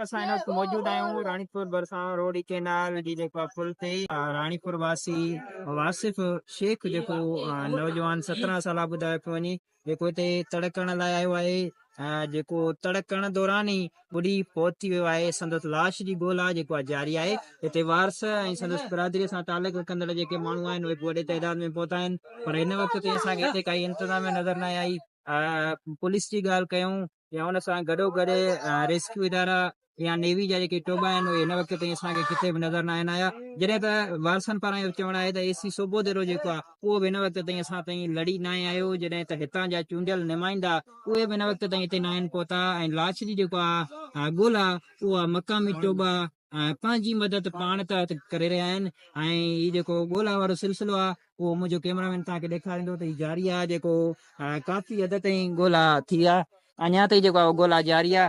اسان هن وقت موجود آهيون راڻيپور ڀرسان روهڙي ڪينال جي جيڪو آهي پل تي راڻيپور واسي واصف شيخ جيڪو نوجوان 17 سالا ٻڌايو پيو وڃي جيڪو هتي تڙ ڪرڻ لاء آيو آهي جيڪو تڙ ڪرڻ دوران ئي ٻڏي فوت ٿي ويو آهي سندس لاش جي ڳولا جيڪو آهي جاري آهي هتي وارث ۽ سندس برادري سان تعلق رکندڙ جيڪي ماڻهو آهن اهي به وڏي تعداد ۾ پهتا آهن پر هن وقت تائين اسان کي هتي ڪائي انتظاميا نظر ناهي آئي پوليس جي ڳالهه ڪيون يا ان سان گڏوگڏ ريسڪيو ادارا يا نيوي جا جيڪي ٽوٻا آهن اهي هن وقت تائين اسان کي ڪٿي به نظر ناهن آيا جڏهن ته وارثن پاران اهو چوڻ آهي ته اي سي صوبو ديرو جيڪو آهي اهو به هن وقت تائين اسان تائين لڙي ناهي آيو جڏهن ته هتان جا چونڊيل نمائندا اهي به هن وقت تائين هتي ناهن پهتا ۽ لاش جي جيڪو آهي ڳولا اها مقامي ٽوٻا پنهنجي مدد پاڻ تحت ڪري رهيا آهن ۽ هي جيڪو ڳولا وارو سلسلو آهي اهو منهنجو ڪيمرا مين توهان کي ڏيکاريندو ته هي جاري آهي جيڪو ڪافي حد تائين ڳولا ٿي آهي اڃا تائين جيڪو آهي ڳولا جاري آهي.